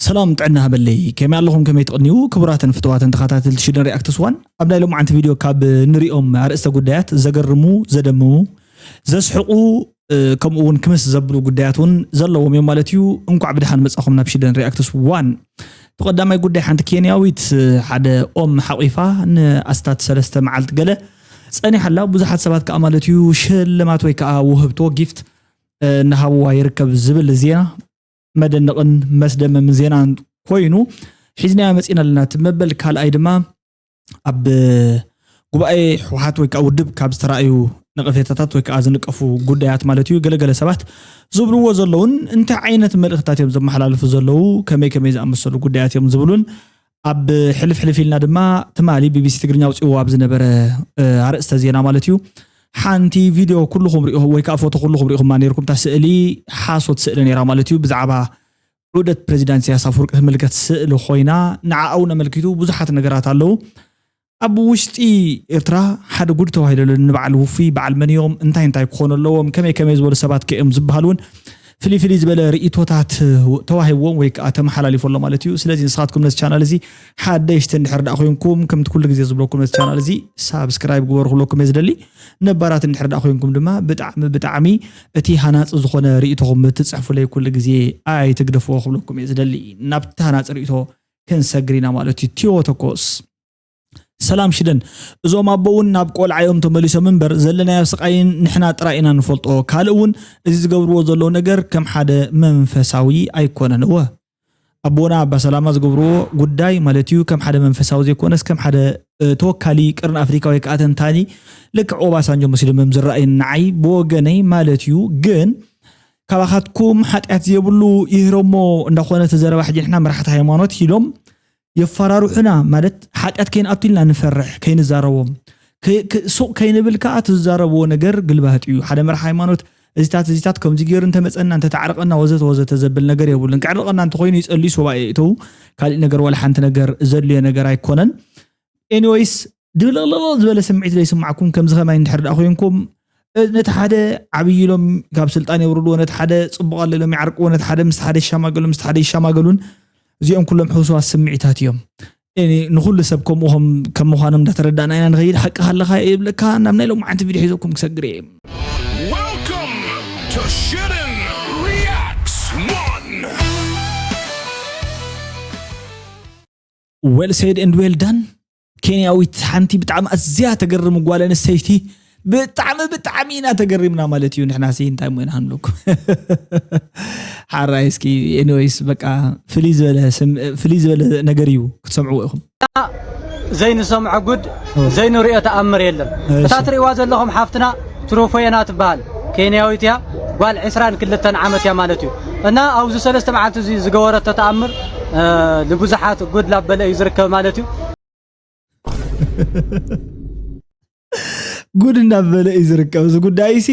ሰላም ጥዕና ሃበለይ፣ ከመይ ኣለኹም? ከመይ ትቕንዩ? ክቡራትን ፍቱዋትን ተኸታተልቲ ሽደን ሪኣክትስ ዋን፣ ኣብ ናይ ሎማዓንቲ ቪድዮ ካብ ንሪኦም ኣርእስተ ጉዳያት ዘገርሙ፣ ዘደምሙ፣ ዘስሕቑ፣ እ፣ ከምኡ እውን ክምስ ዘብሉ ጉዳያት እውን ዘለዎም እዮም ማለት እዩ። እንኳዕ ብድሓን መጻኹም ናብ ሽደን ሪኣክትስ ዋን። እቲ ቀዳማይ ጉዳይ፣ ሓንቲ ኬንያዊት፣ እ፣ ሓደ ኦም ሓቒፋ ንኣስታት ሰለስተ መዓልቲ ገለ ጸኒሓላ። ብዙሓት ሰባት ከኣ ማለት እዩ ሽልማት ወይ ከኣ ውህብቶ፣ ጊፍት፣ እ፣ እናሃብዋ ይርከብ ዝብል ዜና መደነቕን መስደመምን ዜናን ኮይኑ ሒዝናዮ መጺና ኣለና። እቲ መበል ካልኣይ ድማ ኣብ ጉባኤ ህወሓት ወይ ከዓ ውድብ ካብ ዝተራእዩ ነቐፌታታት ወይ ከዓ ዝንቀፉ ጉዳያት ማለት እዩ። ገለገለ ሰባት ዝብልዎ ዘለውን እንታይ ዓይነት መልእኽታት እዮም ዘመሓላልፉ ዘለዉ፣ ከመይ ከመይ ዝኣመሰሉ ጉዳያት እዮም ዝብሉን ኣብ ሕልፍ ሕልፍ ኢልና ድማ ትማሊ ቢቢሲ ትግርኛ ኣውፅዎ ኣብ ዝነበረ፣ እ፣ ኣርእስተ ዜና ማለት እዩ። ሓንቲ ቪድዮ ኩልኹም ሪኢኹም ወይ ከዓ ፎቶ ኩልኹም ሪኢኹማ ነይርኩም። እታ ስእሊ ሓሶት ስእሊ ነይራ ማለት እዩ። ብዛዕባ ዑደት ፕሬዚዳንት ኢሳያስ ኣፈወርቂ ትምልከት ስእሊ ኮይና፣ ንዓኣ እውን ኣመልኪቱ ብዙሓት ነገራት ኣለዉ። ኣብ ውሽጢ ኤርትራ ሓደ ጉድ ተባሂሉ ኣሎ። ንበዓል ውፉይ በዓል መን እዮም፣ እንታይ እንታይ ክኾኑ ኣለዎም፣ ከመይ ከመይ ዝበሉ ሰባት ከ እዮም ዝበሃል እውን ፍልይ ፍልይ ዝበለ ርእይቶታት ተዋሂብዎም ወይ ከዓ ተመሓላሊፉ ኣሎ ማለት እዩ። ስለዚ ንስኻትኩም ነዚ ቻናል እዚ ሓደሽቲ እንድሕር ደኣ ኮይንኩም፣ ከምቲ ኩሉ ግዜ ዝብለኩም ነዚ ቻናል እዚ ሳብስክራይብ ግበሩ ክብለኩም እየ ዝደሊ። ነባራት እንድሕር ደኣ ኮይንኩም ድማ ብጣዕሚ ብጣዕሚ እቲ ሃናፂ ዝኾነ ርእይቶኹም ትፅሕፉለይ ኩሉ ግዜ ኣይትግደፍዎ ክብለኩም እየ ዝደሊ። ናብቲ ሃናፂ ርእይቶ ክንሰግር ኢና ማለት እዩ። ቲዮ ተኮስ። ሰላም ሽደን፣ እዞም ኣቦ እውን ናብ ቆልዓ እዮም ተመሊሶም እምበር ዘለናዮ ስቃይን ንሕና ጥራይ ኢና ንፈልጦ። ካልእ እውን እዚ ዝገብርዎ ዘለዉ ነገር ከም ሓደ መንፈሳዊ ኣይኮነን። እወ ኣቦና ኣባ ሰላማ ዝገብርዎ ጉዳይ ማለት እዩ ከም ሓደ መንፈሳዊ ዘይኮነስ ከም ሓደ፣ እ፣ ተወካሊ ቅርን ኣፍሪካ ወይ ከዓ ተንታኒ ልክዕ ኦባሳንጆ መሲሎም እዮም ዝረኣዩ ንዓይ ብወገነይ ማለት እዩ። ግን ካባኻትኩም ሓጢኣት ዘየብሉ ይህረሞ እንዳኾነ እቲ ዘረባ ሕጂ ንሕና መራሕቲ ሃይማኖት ኢሎም የፈራርሑና ማለት ሓጢኣት ከይንኣቱ ኢልና ንፈርሕ ከይንዛረቦም። ከ-፣ ከ-፣ ሱቕ ከይንብል ከኣ እቲ ዝዛረብዎ ነገር ግልባጥ እዩ። ሓደ መራሒ ሃይማኖት እዚታት እዚታት ከምዚ ገይሩ እንተመጸና እንተተዓርቐና ወዘተ ወዘተ ዘብል ነገር የብሉን። ከዕርቐና እንተኾይኑ ይጸልዩ ሱባኤ ይእተዉ። ካሊእ ነገር ዋላ ሓንቲ ነገር ዘድልዮ ነገር ኣይኮነን። ኤኒወይስ ድብልቕልቕ ዝበለ ስምዒት ዘይስማዕኩም ከምዚ ከማይ እንድሕር ደኣ ኮይንኩም፣ እ፣ ነቲ ሓደ ዓብዪ ኢሎም ካብ ስልጣን የውርድዎ፣ ነቲ ሓደ ጽቡቕ ኣሎ ኢሎም ይዓርቅዎ፣ ነቲ ሓደ ምስ ሓደ ይሻማገሉ፣ ምስ ሓደ ይሻማገሉን፣ እዚኦም ኩሎም ሕውስዋስ ስምዒታት እዮም። እኔ ንኹሉ ሰብ ከምኡ ከም፣ ከም ምዃኖም እንዳተረዳእና ኢና ንኸይድ። ሓቅኻ ኣለኻ እየ ይብለካ። ናብ ናይ ሎማዓንቲ ቪድዮ ሒዘኩም ክሰግር እየ። Welcome to Shitten Reacts one. Well said and well done። ኬንያዊት ሓንቲ ብጣዕሚ ኣዝያ ተገርም ጓል ኣንስተይቲ፣ ብጣዕሚ ብጣዕሚ ኢና ተገሪምና ማለት እዩ። ንሕና ሲ እንታይ እሞ ኢና ክንብለኩም? ሓራይ እስኪ ኤኒዌይስ በቃ ፍልይ ዝበለ ስም-፣ ፍልይ ዝበለ ነገር እዩ ክትሰምዕዎ ኢኹም። ዘይንሰምዖ ጉድ፣ ዘይንሪኦ ተኣምር የለን። እሺ። እታ ትሪእዋ ዘለኹም ሓፍትና ትሩፎየና ትበሃል። ኬንያዊት እያ። ጓል ዕስራን ክልተን ዓመት እያ ማለት እዩ። እና ኣብዚ ሰለስተ መዓልቲ እዚ ዝገበረቶ ተኣምር፣ እ፣ ንብዙሓት ጉድ ላበለ እዩ ዝርከብ ማለት እዩ። ጉድ እናበለ እዩ ዝርከብ እዚ ጉዳይ ሲ።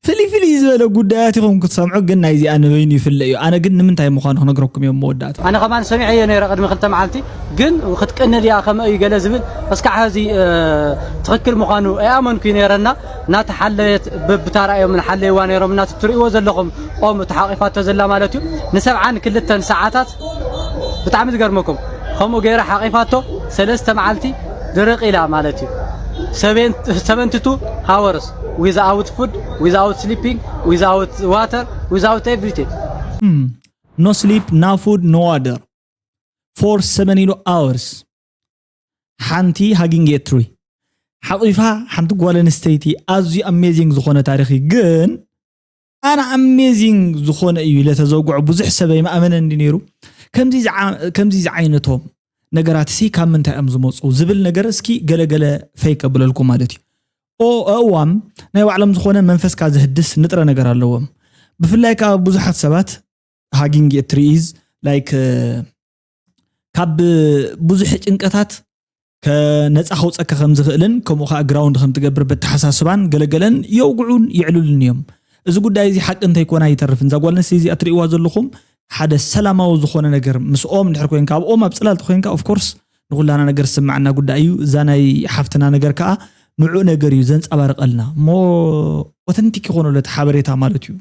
ፍልይ ፍልይ ዝበለ ጉዳያት ኢኹም ክትሰምዑ፣ ግን ናይዚኣ ንበይኑ ይፍለ እዩ። ኣነ ግን ንምንታይ ምዃኑ ክነግረኩም እዮም መወዳእታ። ኣነ ከማን ሰሚዐዮ ነይረ ቅድሚ ክልተ መዓልቲ፣ ግን ክትቅኒ ድያ ከመ እዩ ገለ ዝብል እስካዕ ሕዚ፣ እ፣ ትኽክል ምዃኑ ኣይኣመንኩ ነይረና። እናተሓለየት ብ-፣ ብታራ እዮም ንሓለይዋ ነይሮም። እናቲ ትርእይዎ ዘለኹም ኦም ተሓቂፋቶ ዘላ ማለት እዩ። ንሰብዓን ክልተን ሰዓታት ብጣዕሚ ዝገርመኩም። ከምኡ ገይራ ሓቂፋቶ ሰለስተ መዓልቲ ድርቕ ኢላ ማለት እዩ። ሰቨን-፣ ሰቨንቲ ቱ ሃወርስ without food, without sleeping, without water, without everything። Hmm. No sleep, no food, no water for seventy hours። ሓንቲ ሃጊንግ ኤ ትሪ ሓቂፋ ሓንቲ ጓል ኣንስተይቲ ኣዝዩ ኣሜዚንግ ዝኾነ ታሪኽ እዩ። ግን ኣነ ኣሜዚንግ ዝኾነ እዩ ኢለ ተዘውግዖ ብዙሕ ሰብ ኣይምኣመነን ድዩ ነይሩ። ከምዚ ዝዓ-፣ ከምዚ ዝዓይነቶም ነገራት ሲ ካብ ምንታይ እዮም ዝመፁ ዝብል ነገር እስኪ ገለገለ ፈይ ከብለልኩም ማለት እዩ። ኦ፣ እዋም ናይ ባዕሎም ዝኾነ መንፈስካ ዘህድስ ንጥረ ነገር ኣለዎም። ብፍላይ ከዓ ብዙሓት ሰባት ሃጊንግ ኤ ትሪ ኢዝ ላይክ፣ እ፣ ካብ ብዙሕ ጭንቀታት ከ-፣ ነፃ ከውፀካ ከም ዝኽእልን ከምኡ ከዓ ግራውንድ ከም ትገብር በተሓሳስባን ገለገለን የውግዑን የዕልሉን እዮም። እዚ ጉዳይ እዚ ሓቂ እንተይኮነ ኣይተርፍን። እዛ ጓል ኣንስተይቲ እዚኣ ትርእይዋ ዘለኹም ሓደ ሰላማዊ ዝኾነ ነገር ምስኦም እንድሕር ኮይንካ፣ ኣብኦም ኣብ ፅላል ተኮይንካ ኦፍኮርስ ንኩላና ነገር ዝስማዓና ጉዳይ እዩ። እዛ ናይ ሓፍትና ነገር ከዓ ንዑ ነገር እዩ ዘንፀባርቀልና እሞ ኦተንቲክ ይኾነሉ እቲ ሓበሬታ ማለት እዩ።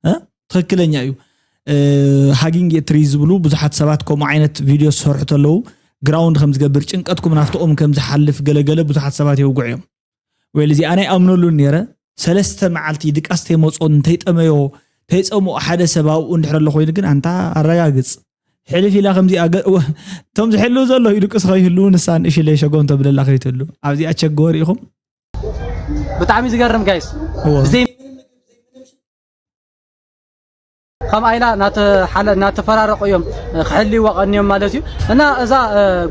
እ? ትኽክለኛ እዩ። ሃጊንግ ትሪ ዝብሉ ብዙሓት ሰባት ከምኡ ዓይነት ቪድዮ ዝሰርሑ ተለዉ ግራውንድ ከም ዝገብር ጭንቀትኩም ናፍትኦም ከም ዝሓልፍ ገለገለ ብዙሓት ሰባት የውግዑ እዮም። ወይ እዚ ኣነ ኣይኣምነሉን ነይረ። ሰለስተ መዓልቲ ድቃስ ተይመፅኦ እንተይጠመዮ ተይፀምኦ ሓደ ሰብ ኣብኡ እንድሕር ኣሎ ኮይኑ ግን ኣንታ ኣረጋግፅ። ሕልፍ ኢላ ከምዚ እቶም ዝሕልው ዘሎ ይድቅስ ከይህሉ ንሳ ንእሽለይ ሸጎም ተብለላ ከይትህሉ ኣብዚ ኣቸገወር ኢኹም። ብጣዕሚ ዝገርም ጋይስ። ከም ኣይላ እናተፈራረቁ እዮም ክሕልይዋ ቀንዮም ማለት እዩ። እና እዛ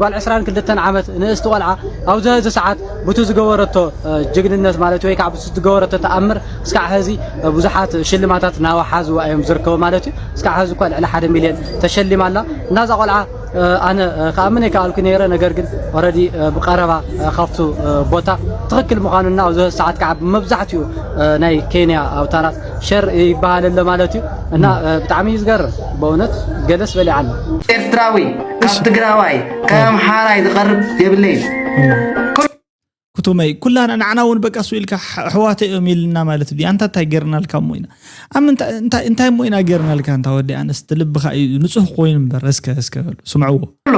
ጓል ዕስራን ክልተን ዓመት ንእስቲ ቆልዓ ኣብዚ ሕዚ ሰዓት ብቱ ዝገበረቶ ጅግንነት ማለት ወይ ከዓ ብቱ ዝገበረቶ ተኣምር እስካዕ ሕዚ ብዙሓት ሽልማታት እናወሓዝዋ እዮም ዝርከቡ ማለት እዩ። እስካዕ ሕዚ እኳ ልዕሊ ሓደ ሚልዮን ተሸሊማ ኣላ። እና እዛ ቆልዓ ኣነ ክኣምን ኣይከኣልኩ ነይረ። ነገር ግን ኦረዲ ብቀረባ ካብቱ ቦታ ትኽክል ምዃኑና ኣብዚ ሰዓት ከዓ ብመብዛሕትኡ ናይ ኬንያ ኣውታራት ሸር ይበሃል ኣሎ ማለት እዩ። እና ብጣዕሚ እዩ ዝገርም በእውነት ገለስ በሊዓና። ኤርትራዊ ካብ ትግራዋይ ካብ ኣምሓራይ ዝቐርብ የብለይን። ክቱመይ ኩላና ንዓና እውን በቃ እሱ ኢልካ ኣሕዋተ እዮም ኢልና ማለት ድዩ? ኣንታ እንታይ ጌርናልካ እሞ ኢና ኣብ ምንታ- እንታይ እንታይ እሞ ኢና ጌርናልካ? እንታ ወዲ ኣነስ እቲ ልብኻ እዩ ንጹህ ኮይኑ እምበር እስከ እስከ በሉ ስምዕዎ። ኣሎ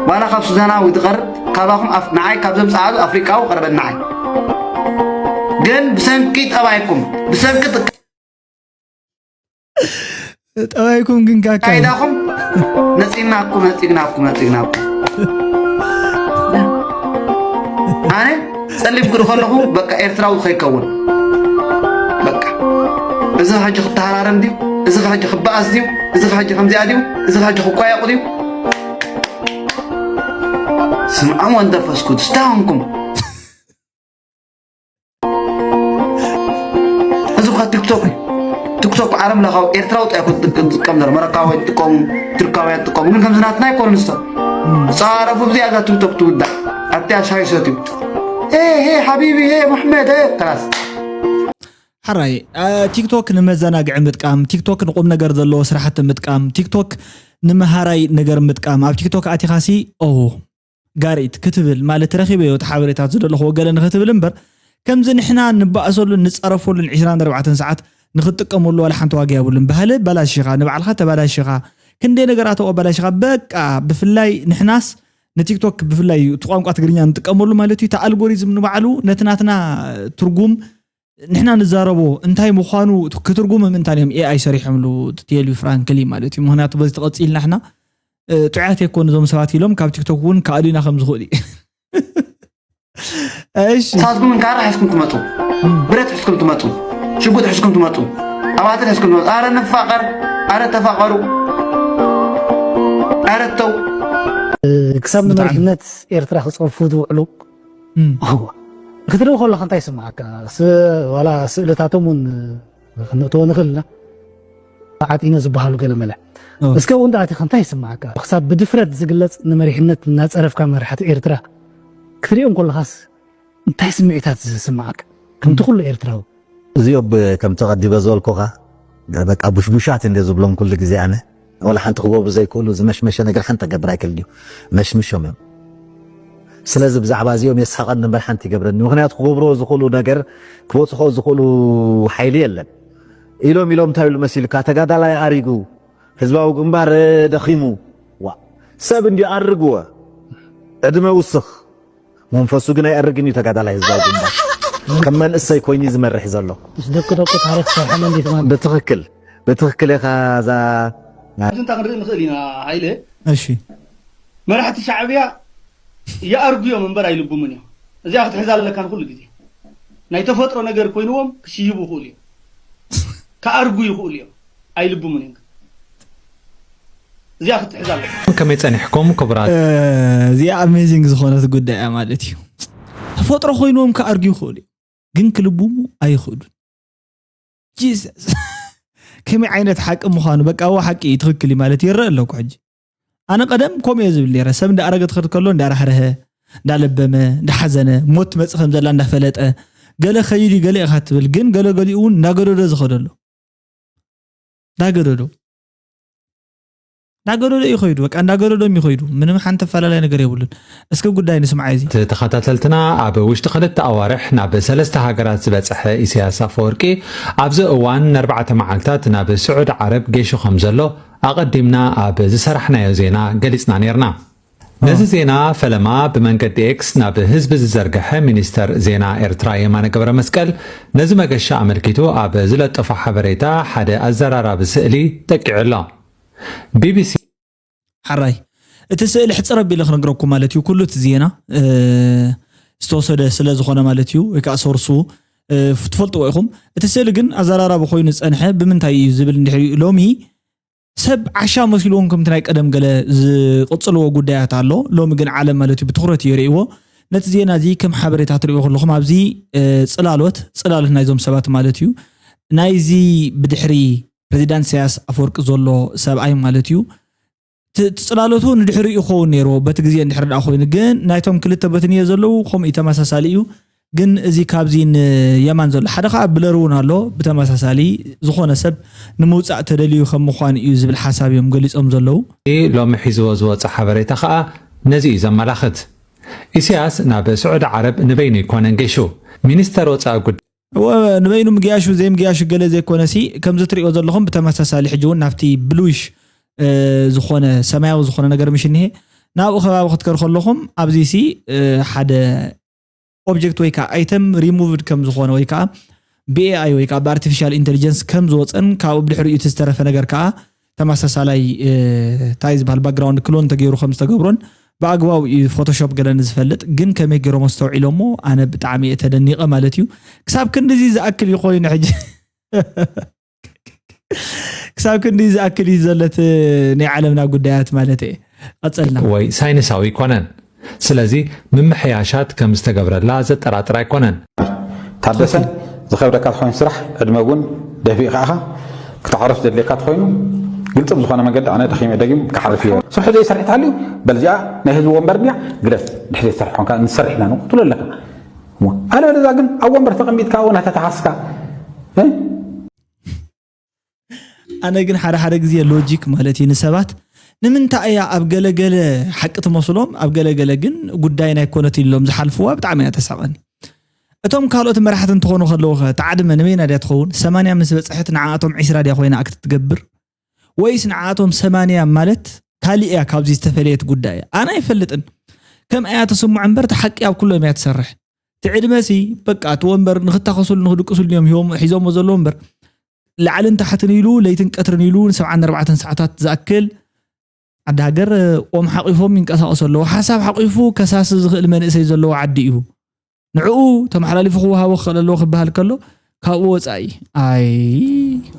ዋላ ካብ ሱዳናዊ ዝቐርብ ካባኹም ኣፍ- ንዓይ ካብዞም ጸዓዱ ኣፍሪቃዊ ቀርበን ንዓይ ግን ብሰንኪ ጠባይኩም ብሰንኪ ጥ- ጠባይኩም ግን ካካ እዩ። ካይዳኹም ነጺግናኩም ነጺግናኩም ነጺግናኩም ኣነ ጸሊም ክርኢ ከለኹ በቃ ኤርትራዊ ከይከውን በቃ እዚ ሕጂ ክተሃራረም ድዩ እዚ ሕጂ ክበኣስ ድዩ እዚ ሕጂ ከምዚኣ ድዩ እዚ ሕጂ ክቋየቑ ድዩ ስምዖም ወልደፈስ ቅዱስ እንታይ ኾንኩም እዚ እኳ ቲክቶክ እዩ ቲክቶክ ዓለም ለኻዊ ኤርትራዊ ጥራይ ዝጥቀም ዘሎ መረካዊ ይጥቀሙ ትርካውያን ይጥቀሙ ግን ከምዚ ናትና ኣይኮኑን ንሶም ዝፃረፉ ብዚኣ እዛ ቲክቶክ ትውዳእ ኣትያ ሻሂ ሰትዩ ሄ ሄ ሓቢቢ ሄ መሕመድ ሄ ከላስ ሓራይ ቲክቶክ ንመዘናግዒ ምጥቃም ቲክቶክ ንቁም ነገር ዘለዎ ስራሕቲ ምጥቃም ቲክቶክ ንምሃራይ ነገር ምጥቃም ኣብ ቲክቶክ ኣቲኻሲ ኦ ጋርኢት ክትብል ማለት ረኺበዮ እቲ ሓበሬታት ዝደለኹዎ ገለ ንኽትብል እምበር ከምዚ ንሕና ንባእሰሉን ንፀረፈሉን ዕስራን ኣርባዕተን ሰዓት ንኽትጥቀመሉ ዋላ ሓንቲ ዋጋ የብሉን። ባህሊ ኣበላሺኻ፣ ንባዕልኻ ተበላሺኻ፣ ክንደይ ነገራት ኣበላሺኻ። በቃ ብፍላይ ንሕናስ ንቲክቶክ ብፍላይ እዩ እቲ ቋንቋ ትግርኛ ንጥቀመሉ ማለት እዩ። እቲ ኣልጎሪዝም ንባዕሉ ነቲ ናትና ትርጉም ንሕና ንዛረቦ እንታይ ምዃኑ ክትርጉም ምእንታን እዮም ኤኣይ ሰሪሖምሉ ቴልዩ ፍራንክሊ ማለት እዩ። ምክንያቱ በዚ ተቐፂልና ሕና ጥዑያት የኮን እዞም ሰባት ኢሎም ካብ ቲክቶክ እውን ክኣልዩና ከም ዝኽእሉ እዩ። እሺ ሳትኩም ካራ ሕዝኩም ትመጡ ብረት ሕዝኩም ትመጡ ሽጉጥ ሕዝኩም ትመጡ ኣባትር ሕዝኩም ትመጡ ኣረ ንፋቀር ኣረ ተፋቀሩ ኣረ ተው ክሳብ ንመሪሕነት ኤርትራ ክፀፉ ዝውዕሉ ክትርኢ ከለካ እንታይ ይስምዓካ? ዋላ ስእልታቶም እውን ክንእትዎ ንኽእል ኢና። ዓጢነ ዝበሃሉ ገለ መለ እስከ እውን ኣቲኻ እንታይ ይስምዓካ? ክሳብ ብድፍረት ዝግለፅ ንመሪሕነት እናፀረፍካ መራሕቲ ኤርትራ ክትሪኦም ከለኻስ እንታይ ስምዒታት ዝስምዓካ? ከምቲ ኩሉ ኤርትራዊ እዚኦም ከምቲ ቀዲመ ዝበልኩኻ በቃ ቡሽቡሻት እንደ ዝብሎም ኩሉ ግዜ ኣነ ወላ ሓንቲ ክገብሩ ዘይክእሉ ዝመሽመሸ ነገር ሓንቲ ገብር ኣይክእል ድዩ መሽምሾም እዮም ስለዚ ብዛዕባ እዚኦም የስሕቐኒ እምበር ሓንቲ ይገብረኒ ምክንያቱ ክገብርዎ ዝኽእሉ ነገር ክበፅሖ ዝኽእሉ ሓይሊ የለን ኢሎም ኢሎም እንታይ ይብሉ መሲልካ ተጋዳላይ ኣሪጉ ህዝባዊ ግንባር ደኺሙ ዋ ሰብ እንዲ ኣርግወ ዕድመ ውስኽ መንፈሱ ግን ኣይኣርግን እዩ ተጋዳላይ ህዝባዊ ግንባር ከም መንእሰይ ኮይኑ ዝመርሕ ዘሎ ምስ ደቂ ደቁ ታሪክ ሰርሐ መንዲት ማለት ብትክክል ብትክክል ኢኻ እዛ ኣብዚ እንታይ ክንርኢ ንኽእል ኢና ሃይለ እሺ መራሕቲ ሻዕብያ ይኣርጉ እዮም እምበር ኣይልቡምን እዮም እዚኣ ክትሕዛ ኣለካ ንኩሉ ግዜ ናይ ተፈጥሮ ነገር ኮይንዎም ክስይቡ ይኽእሉ እዮም ክኣርጉ ይኽእሉ እዮም ኣይልቡምን እዮም እዚኣ ክትሕዝ ኣለካ። ከመይ ጸኒሕኩም ክቡራት? እዚኣ ኣሜዚንግ ዝኾነት ጉዳይ እያ ማለት እዩ። ተፈጥሮ ኮይንዎም ክኣርጉ ይኽእሉ እዮም፣ ግን ክልብሙ ኣይኽእሉን። ጂሰስ ከመይ ዓይነት ሓቂ ምዃኑ በቃ እዎ ሓቂ እዩ ትኽክል እዩ ማለት ይረአ ኣለኩ ሕጂ። ኣነ ቀደም ከምኡ እየ ዝብል ነይረ። ሰብ እንዳኣረገ ትኸድ ከሎ እንዳራህረሀ፣ እንዳለበመ፣ እንዳሓዘነ፣ ሞት ትመጽእ ከም ዘላ እንዳፈለጠ፣ ገለ ከይድ እዩ ገለ ኢኻ ትብል፣ ግን ገለ ገሊኡ እውን እንዳገደዶ ዝኸደሉ። ዳገደዶ እንዳገደዶ እዩ ኸይዱ። በቃ እንዳገደዶም እዩ ኸይዱ። ምንም ሓንቲ ኣፈላላይ ነገር የብሉን። እስኪ ጉዳይ ንስምዓ እዚ። ተኸታተልትና፣ ኣብ ውሽጢ ክልተ ኣዋርሕ ናብ ሰለስተ ሃገራት ዝበፅሐ ኢሳያስ ኣፈወርቂ ኣብዚ እዋን ንኣርባዕተ መዓልታት ናብ ስዑዲ ዓረብ ጌሹ ከም ዘሎ ኣቐዲምና ኣብ ዝሰራሕናዮ ዜና ገሊፅና ነይርና። ነዚ ዜና ፈለማ ብመንገዲ ኤክስ ናብ ህዝቢ ዝዘርግሐ ሚኒስተር ዜና ኤርትራ የማነ ገብረ መስቀል ነዚ መገሻ ኣመልኪቱ ኣብ ዝለጠፎ ሓበሬታ ሓደ ኣዘራራቢ ስእሊ ጠቂዑ ኣሎ። ቢቢሲ። ሓራይ እቲ ስእሊ ሕፅር ኣቢለ ክነግረኩም ማለት እዩ። ኩሉ እቲ ዜና ዝተወሰደ ስለ ዝኾነ ማለት እዩ፣ ወይ ከዓ ሶርሱ ትፈልጥዎ ኢኹም። እቲ ስእሊ ግን ኣዘራራቢ ኮይኑ ዝፀንሐ ብምንታይ እዩ ዝብል እንድሕር ሎሚ ሰብ ዓሻ መሲልዎም ከምቲ ናይ ቀደም ገለ ዝቕፅልዎ ጉዳያት ኣሎ። ሎሚ ግን ዓለም ማለት እዩ ብትኹረት እዩ ርእይዎ። ነቲ ዜና እዚ ከም ሓበሬታ ትርእይዎ ከለኹም ኣብዚ ፅላሎት ፅላሎት ናይዞም ሰባት ማለት እዩ ናይዚ ብድሕሪ ፕሬዚዳንት ኢሳያስ ኣፈወርቂ ዘሎ ሰብኣይ ማለት እዩ። እቲ ጽላሎቱ ንድሕሪኡ ክኸውን ነይርዎ በቲ ግዜ እንድሕር ደኣ ኮይኑ፣ ግን ናይቶም ክልተ በትንዮ ዘለዉ ከምኡ እዩ ተመሳሳሊ እዩ። ግን እዚ ካብዚ ንየማን ዘሎ ሓደ ከዓ ብለር እውን ኣሎ ብተመሳሳሊ ዝኾነ ሰብ ንምውፃእ ተደልዩ ከም ምዃን እዩ ዝብል ሓሳብ እዮም ገሊፆም ዘለዉ። ሎሚ ሒዝዎ ዝወፀ ሓበሬታ ከዓ ነዚ እዩ ዘመላኽት። ኢሳያስ ናብ ስዑዲ ዓረብ ንበይኑ ኣይኮነን ገይሹ። ሚኒስተር ወፃኢ ጉዳይ እወ ንበይኑ ምግያሹ ዘይምግያሹ ገለ ዘይኮነ ሲ ከምዚ ትሪኦ ዘለኹም ብተመሳሳሊ ሕጂ እውን ናብቲ ብሉሽ ዝኾነ ሰማያዊ ዝኾነ ነገር ምሽ እኒሄ ናብኡ ከባቢ ክትከር ከለኹም ኣብዚ ሲ ሓደ ኦብጀክት ወይ ከዓ ኣይተም ሪሙቭድ ከም ዝኾነ ወይ ከዓ ብኤኣይ ወይ ከዓ ብኣርቲፊሻል ኢንቴሊጀንስ ከም ዝወፀን ካብኡ ብድሕሪኡ እቲ ዝተረፈ ነገር ከዓ ተመሳሳላይ እንታይ ዝበሃል ባክግራውንድ ክሎን ተገይሩ ከም ዝተገብሮን ብኣግባቡ እዩ ፎቶሾፕ ገለ ንዝፈልጥ ግን ከመይ ገይሮም ኣስተውዒሎሞ ኣነ ብጣዕሚ እየ ተደኒቐ ማለት እዩ ክሳብ ክንድዚ ዝኣክል እዩ ኮይኑ ሕጂ ክሳብ ክንድዚ ዝኣክል እዩ ዘለት ናይ ዓለምና ጉዳያት ማለት እየ ቀፀልና ወይ ሳይንሳዊ ኣይኮነን ስለዚ ምምሕያሻት ከም ዝተገብረላ ዘጠራጥር ኣይኮነን ታደሰ ዝኸብደካ ዝኾይኑ ስራሕ ዕድመ እውን ደፊእካ ኢኻ ክተዕርፍ ዘድልየካ ተኾይኑ ግልፅም ዝኾነ መንገዲ ኣነ ደኺመ ደጊም ክሓርፍ እየ ስርሑ ዘይሰርሕ ተሃልዩ በልዚኣ ናይ ህዝቢ ወንበር ድያ ግደፍ ድሕሪ ዘይሰርሕ ኮንካ ንሰርሕ ኢና ንቁትሎ ኣለካ ኣለበለዛ ግን ኣብ ወንበር ተቐሚጥካ እውን ኣተተሓስካ ኣነ ግን ሓደ ሓደ ግዜ ሎጂክ ማለት እዩ ንሰባት ንምንታይ እያ ኣብ ገለገለ ሓቂ ትመስሎም ኣብ ገለገለ ግን ጉዳይ ናይ ኮነት ኢሎም ዝሓልፍዋ ብጣዕሚ እያ ተሳቐኒ እቶም ካልኦት መራሕቲ እንትኾኑ ከለዉ ኸ ተዓድመ ንበይና ድያ ትኸውን ሰማንያ ምስ በፅሐት ንዓኣቶም ዒስራ ድያ ኮይና ኣክት ትገብር ወይስ ንዓኣቶም ሰማንያ ማለት ካሊእ እያ ካብዚ ዝተፈለየት ጉዳይ እያ ኣነ ኣይፈልጥን ከም ኣያ ተስምዖ እምበር ተሓቂ ኣብ ኩሎም እያ ትሰርሕ እቲ ዕድመ ሲ በቃ እቲ ወንበር ንክታኸሱሉ ንክድቅሱሉ እዮም ሂቦም ሒዞሞ ዘለዉ እምበር ላዕልን ታሕትን ኢሉ ለይትን ቀትርን ኢሉ ንሰብዓን ኣርባዕተን ሰዓታት ዝኣክል ዓዲ ሃገር ኦም ሓቂፎም ይንቀሳቀሱ ኣለዉ ሓሳብ ሓቂፉ ከሳሲ ዝኽእል መንእሰይ ዘለዎ ዓዲ እዩ ንዕኡ ተመሓላሊፉ ክወሃቦ ክኽእል ኣለዎ ክበሃል ከሎ ካብኡ ወፃኢ ኣይ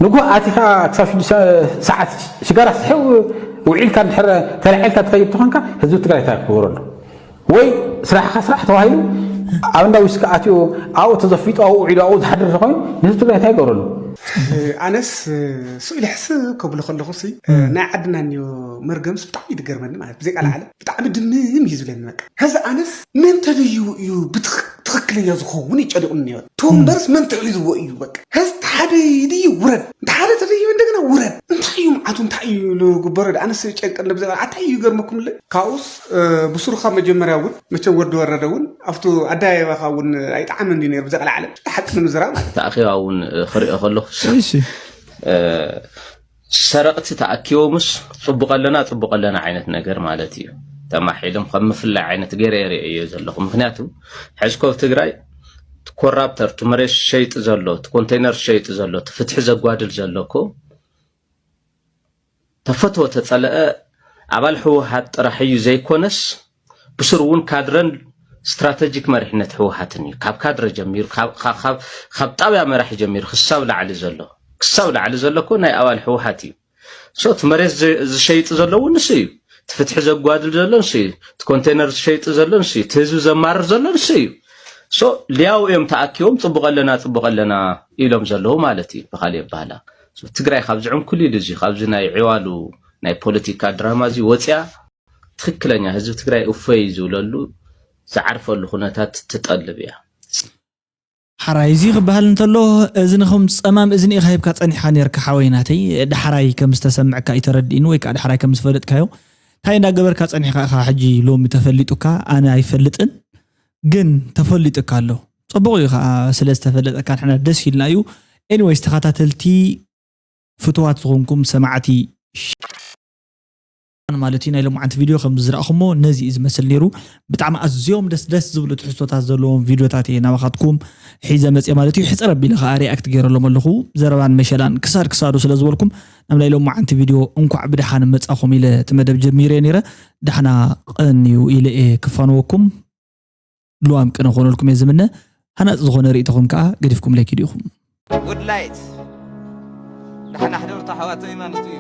ንጉህ ኣቲኻ ክሳብ ሽዱሽተ ሰዓት ሽጋራ ስሕው ውዒልካ ድሕረ ተላዒልካ ትኸይድ ተኾንካ ህዝቢ ትግራይ እንታይ ክገብረሉ ወይ ስራሕኻ ስራሕ ተባሂሉ ኣብ እንዳ ዊስኪ ኣትዩ ኣብኡ ተዘፊጡ ኣብኡ ውዒሉ ኣብኡ ዝሓድር ተኾይኑ ንህዝቢ ትግራይ እንታይ ይገብረሉ ኣነስ ስኡ ኢለ ሕስብ ከብሎ ከለኹ ሲ ናይ ዓድና እኒዮ መርገምስ ብጣዕሚ እዩ ዝገርመኒ ማለት ብዘይ ቃል ዓለም ብጣዕሚ ድምም እዩ ዝብለኒ በቃ ሕዚ ኣነስ መን ተደይቡ እዩ ብትኽክለኛ ዝኸውን እዩ ጨሊቑኒ እኒኦ እቲ ወንበርስ መን ትዕሊዝዎ እዩ በቃ ሕዚ ሓደ ድዩ ውረድ እንተ ሓደ ተደይቡ እንደገና ውረድ እንታይ እዩ መዓቱ እንታይ እዩ ዝግበሮ ኣነስ ጨንቀለ ብዘይ ቃል እንታይ እዩ ይገርመኩም ለ ካብኡስ ብሱሩ ካብ መጀመርያ እውን መቸም ወዲ ወረደ እውን ኣብቱ ኣደያየባኻ እውን ኣይጠዓመን እዩ ነይሩ ብዘይ ቃል ዓለም ሓቂ ንምዝራብ ማለት ተኣኺባ እውን ክሪኦ ከለኹስ ሰረቕቲ ተኣኪቦምስ ፅቡቕ ኣለና ፅቡቕ ኣለና ዓይነት ነገር ማለት እዩ። ተማሒሎም ከም ምፍላይ ዓይነት ገይረ የርእየዮ ዘለኹ። ምክንያቱ ሕዚ ኮ ኣብ ትግራይ እቲ ኮራፕተር፣ እቲ መሬት ዝሸይጥ ዘሎ፣ እቲ ኮንቴነር ዝሸይጥ ዘሎ፣ እቲ ፍትሒ ዘጓድል ዘሎ እኮ ተፈትወ ተፀለአ ኣባል ህወሓት ጥራሕ እዩ ዘይኮነስ ብስሩ እውን ካድረን ስትራተጂክ መሪሕነት ህወሓትን እዩ። ካብ ካድረ ጀሚሩ፣ ካብ ጣብያ መራሒ ጀሚሩ ክሳብ ላዕሊ ዘሎ ክሳብ ላዕሊ ዘሎ እኮ ናይ ኣባል ህወሓት እዩ። So እቲ መሬት ዝሸይጥ ዘሎ እውን ንሱ እዩ። እቲ ፍትሒ ዘጓድል ዘሎ ንሱ እዩ። እቲ ኮንቴነር ዝሸይጥ ዘሎ ንሱ እዩ። እቲ ህዝቢ ዘማርር ዘሎ ንሱ እዩ። So ሊያው እዮም ተኣኪቦም ፅቡቕ ኣለና ፅቡቕ ኣለና ኢሎም ዘለዉ ማለት እዩ ብካሊእ ኣባህላ። ትግራይ ካብዚ ዕንኩሊል እዚ ካብዚ ናይ ዕዋሉ ናይ ፖለቲካ ድራማ እዚ ወፅያ ትኽክለኛ ህዝቢ ትግራይ እፎይ ዝብለሉ ዝዓርፈሉ ኩነታት ትጠልብ እያ። ሓራይ እዚ ክበሃል እንተሎ፣ እዝንኹም ጸማም እዝኒ ኢኻ ሂብካ ጸኒሕካ ኔርካ ሓወይ ናተይ። ዳሕራይ ከም ዝተሰምዕካ እዩ ተረዲእኒ ወይ ከዓ ዳሕራይ ከም ዝፈለጥካዮ። እንታይ እንዳገበርካ ጸኒሕካ ኢኻ ሕጂ ሎሚ ተፈሊጡካ? ኣነ ኣይፈልጥን፣ ግን ተፈሊጡካ ኣሎ። ጽቡቕ እዩ ከዓ ስለ ዝተፈለጠካ ንሕና ደስ ኢልና እዩ። ኤኒዌይስ ተኸታተልቲ ፍትዋት ዝኾንኩም ሰማዕቲ ማለት እዩ። ናይ ሎማዓንቲ ቪድዮ ከም ዝረእኹሞ ነዚ እዩ ዝመስል ነይሩ። ብጣዕሚ ኣዝዮም ደስ ደስ ዝብሉ ትሕዝቶታት ዘለዎም ቪድዮታት እየ ናባኻትኩም ሒዘ መፅየ ማለት እዩ። ሕፅር ኣቢለ ከዓ ሪኣክት ገይረሎም ኣለኹ። ዘረባን መሸላን ክሳድ ክሳዱ ስለ ዝበልኩም ናብ ናይ ሎማዓንቲ ቪድዮ እንኳዕ ብደሓን መፃኹም ኢለ እቲ መደብ ጀሚረ ነይረ። ዳሕና ቀንዩ ኢለ እየ ክፋንወኩም። ልዋም ቅነ ክኾነልኩም እየ ዝምነ። ሃናፂ ዝኾነ ርእይቶኹም ከዓ ገዲፍኩም ለኪ ዲኹም። ጉድ ላይት ዳሕና ሕደርቱ ኣሕዋተይ ማለት እዩ።